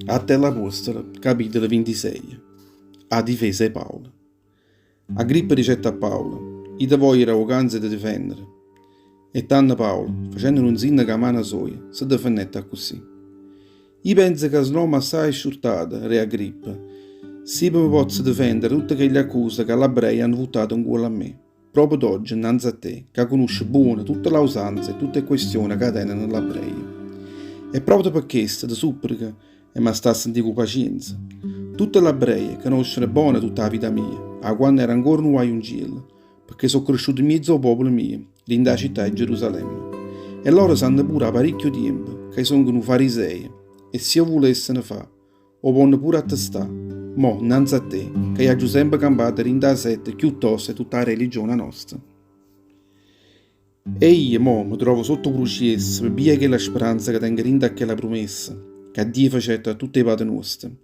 Atti 'e l'Apuostole, capitolo 26. A difesa 'e Paolo. Agrippa dicette a Paolo, Io te voglio dà 'o canzo 'e te difendere. E tanno Paolo, facenno nu zinno cu 'a mano soja, se difennette accussì. Io penzo ca so' n'ommo assaje sciurtato, re Agrippa, si me pozzo difendere 'a tutte chelle accuse ca l'Abbreje hanno vuttato 'ncuollo a me. Proprio ogge, 'nnanze a te, ca cunusce buono tutte l'ausanze e tutte 'e questione ca teneno ll'abbreje. E proprio pe chesto te suppreco 'e me sta a sentì cu pacienza. Tutte ll'abbreje canosceno bona tutta 'a vita mia, 'a quanno ero ancora nu guagliunciello, pecché so' cresciuto 'mmiezzo 'o popolo mio, dint' 'a città 'e Gerusalemme. E lloro sanno pure 'a paricchio tiempo ca i' songo nu fariseio, e si 'o vulesseno fa', 'O ponno pure attestà, mo, 'nnanze a te, ca i' aggio sempe campato dint' 'a setta cchiù tosta 'e tutta 'a religiona nosta. E io, mo, me trovo sotto 'o pruciesso pe bbia 'e chella speranza ca tengo dint' a chella prumessa ca Dio facette a tutte 'e pate nuoste.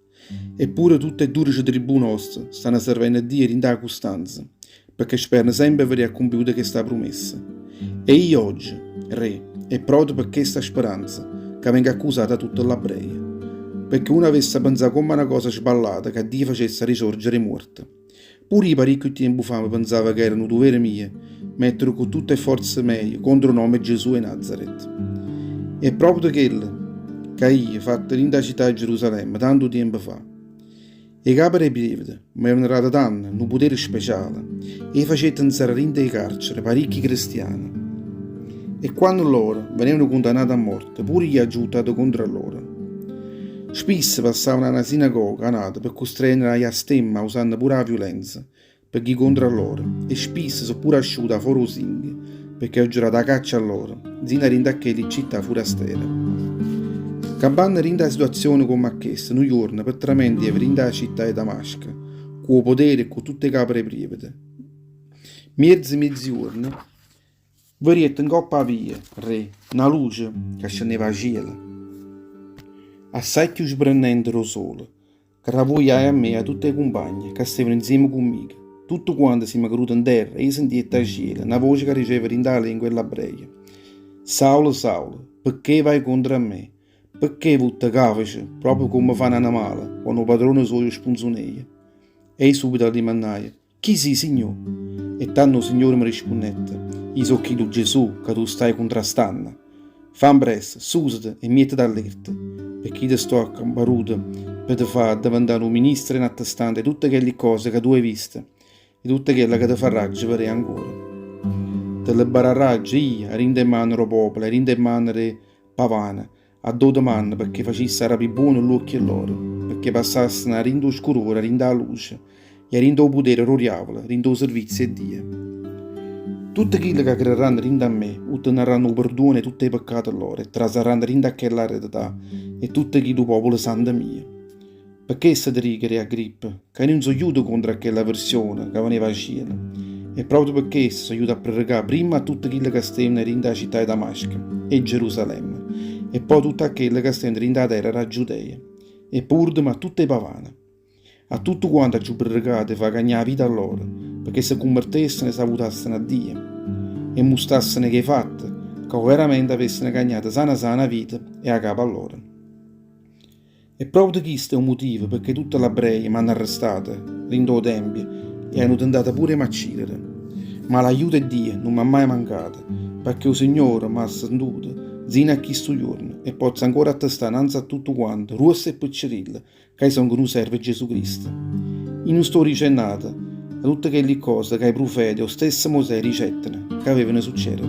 E pure tutte 'e dudece tribù noste stanno servenno a Dio dint' 'a custanza, pecché sperano sempe 'e vedé accumpiuta chesta prumessa. E io ogge, Re, è proprio pe chesta speranza ca vengo accusato 'a tutte ll'abbreje. Pecché uno avesse 'a penzà comm'a na cosa sballata ca Dio facesse risorgere 'e muorte. Pure io paricchio tiempo fa me penzavo ca era nu duvere mio mettere cu tutte 'e forze meje contro 'o nome 'e Gesù 'e Nazaret. È proprio chello ca io fatto dint' 'a città 'e Gerusalemme tantu tiempo fa. 'E cape d' 'e prievete m'avevano dato tanno nu putere speciale e 'e facette 'nzerrà dint' 'e carcere paricchi cristiane. E quanno lloro venevano cundannate a morte, pure io aggio vuttato contro a lloro. Spisso passavano 'a na sinagoga a n'ata pe custregnere 'a jastemma ausanno pure 'a viulenza pe ghì contro a lloro e spisso so' pure asciute 'a fora 'o singo pecché aggio dato 'a caccia a lloro nzino a dint' a chelli città furastere. Campanno dint' 'a situazione comm' a chesta, nu juorno, pe tramente jevo dint' 'a città 'e Damasco, cu 'o potere e cu tutt' 'e cape d' 'e prievete, mierzo miezijuorno, Veriette 'ncopp' 'a via, Re, na luce ca scenneva 'a cielo, assaje cchiù sbrennente d' 'o sole, ca arravugliaje a me e a tutt' 'e cumpagne ca stevano 'nzieme cu mmico. Tutte quante simmo cadute 'nterra e io sentiette 'a cielo na voce ca diceva dint' 'a lengua 'e ll'abbreje, Saulo, Saulo, pecché vaje contro a me? Pecché vutte càvece, proprio comme fa n'animale quanno 'o padrone suojo 'o spunzuneja? E io subito addimannaje, Chi si', Signò? E tanno 'o Signore me rispunnette, I' so' chillu Gesù ca tu staje cuntrastanno. Fa ampressa, sùsete e miettete allerta, pecché io te sto accumparuto pe te fa addeventà nu ministro e n'attestante 'e tutte chelli ccose ca tu hê visto e tutte chello ca te farraggio vedé ancora. Te libberarraggio io 'a dint' 'e mmane d' 'o popolo e 'a dint' 'e mmane d' 'e pavane, Addò te manno pecché facisse arapì buono ll'uocchie lloro, pecché passasseno 'a dint' 'o scurore a dint' 'a luce e 'a dint' 'o putere d' 'o diavolo dint' 'o servizio 'e Dio. Tutte chille ca crerranno dint' a me uttenarranno 'o perduono 'e tutte 'e peccate lloro e trasarranno dint' a chella eredità 'e tutto chillu popolo santo mio. Pe chesto te dico, re Agrippa, ca io nun so' juto contro a chella versione ca veneva 'a cielo, e proprio pe chesto so' juto a prerecà primma a tutte chille ca stevano dint' 'a città 'e Damasco e Gerusalemme, e po' tutte a chelle ca stevano dint' 'a terra d' 'a Giudea, e pe urdemo a tutte 'e pavane. A tuttu quante aggio prerecato 'e fa cagnà 'a vita lloro, pecché se cunvertesseno e s'avutasseno a Dio, e mustasseno ch' 'e fatte ca overamente avesseno cagnato sana sana 'a vita e 'a capa lloro. E proprio chisto è 'o mutivo pecché tutte ll'abbreje m'hanno arrestato dint' 'o Tempio e hanno tentato pure 'e m'accidere. Ma l'aiuto 'e Dio nun m'ha maje mancato, pecché 'o Signore m'ha sentuto nzino a chistu juorno e pozzo ancora attestà 'nanze a tuttu quante, gruosse e piccerille, ca i' songo nu servo 'e Gesù Cristo. I' nun sto dicenno ato ca tutte chelli ccose ca 'e prufete e 'o stesso Mosè dicetteno ca avevano succedere.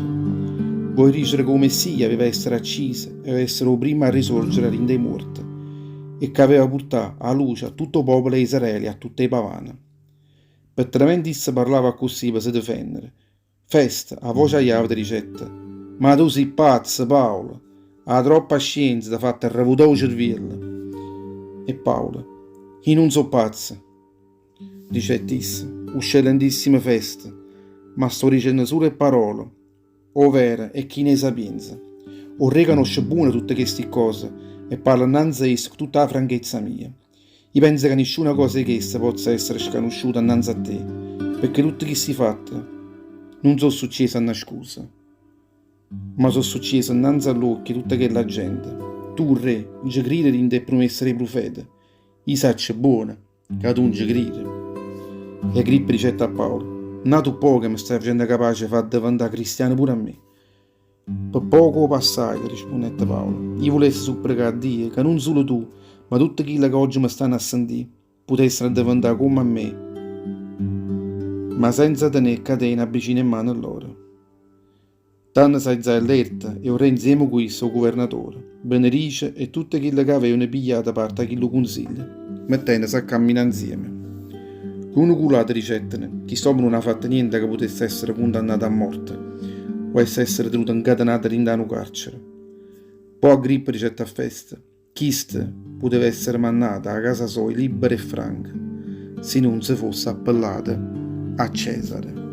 Voglio dicere ca 'o Messia aveva essere acciso e aveva essere 'o primmo a risorgere 'a dint' 'e muorte e ca aveva purtà 'a luce a tutto 'o popolo 'e Israele e a tutt' 'e pavane. Pe tramente isso parlava accussì pe se difendere, Festo, a voce aiaveta dicette, Ma tu si' pazzo, Paolo! A troppa scienza t'ha fatto arrevutà 'o cerviello! E Paolo, I' nun so' pazzo! Dicette isso, Uscellentissimo Festo, ma sto dicenno sulo 'e parole overe e chine 'e sapienza. O rre canosce buono tutte chesti ccose e parlo 'nnanze a isso cu tutta 'a franchezza mia. I' penzo ca nisciuna cosa 'e chesta pozza essere scanusciuta annanze a te, pecché tutte chisti fatte nun so' succiese annascuse, ma so' succiese 'nnanze a ll'uocchie 'e tutta chella gente. Tu, Re, nce crire dint' 'e prumesse d' 'e prufete? Io saccio buono ca tu nce crire. E Agrippa dicette a Paolo, N'atu ppoco e me staje facenno capace 'e fa addeventà cristiano pure a me. Pe poco o p'assaje, rispunnette Paolo, io vulesse supprecà a Dio ca nun sulo tu, ma tutte chille ca ogge me stanno a sentì, putessero addeventà comme a me, ma senza tenè catene avvicino 'e mmane lloro. Tanno s'aizaje allerta e 'o re nzieme cu isso 'o guvernatore, Benerice e tutte chille ca avevano pigliato parte a chillu cunsiglio, mettennose a camminà nzieme. L'uno cu l'ato dicetteno, Chist'ommo nun ha fatto niente ca putesse essere cundannato a morte o essa essere tenuto ncatenato dint' 'a nu carcere. Po' Agrippa dicette a Festo, Chisto puteva essere mannato 'a casa soja libbero e franco, si nun se fosse appellato a Cesare.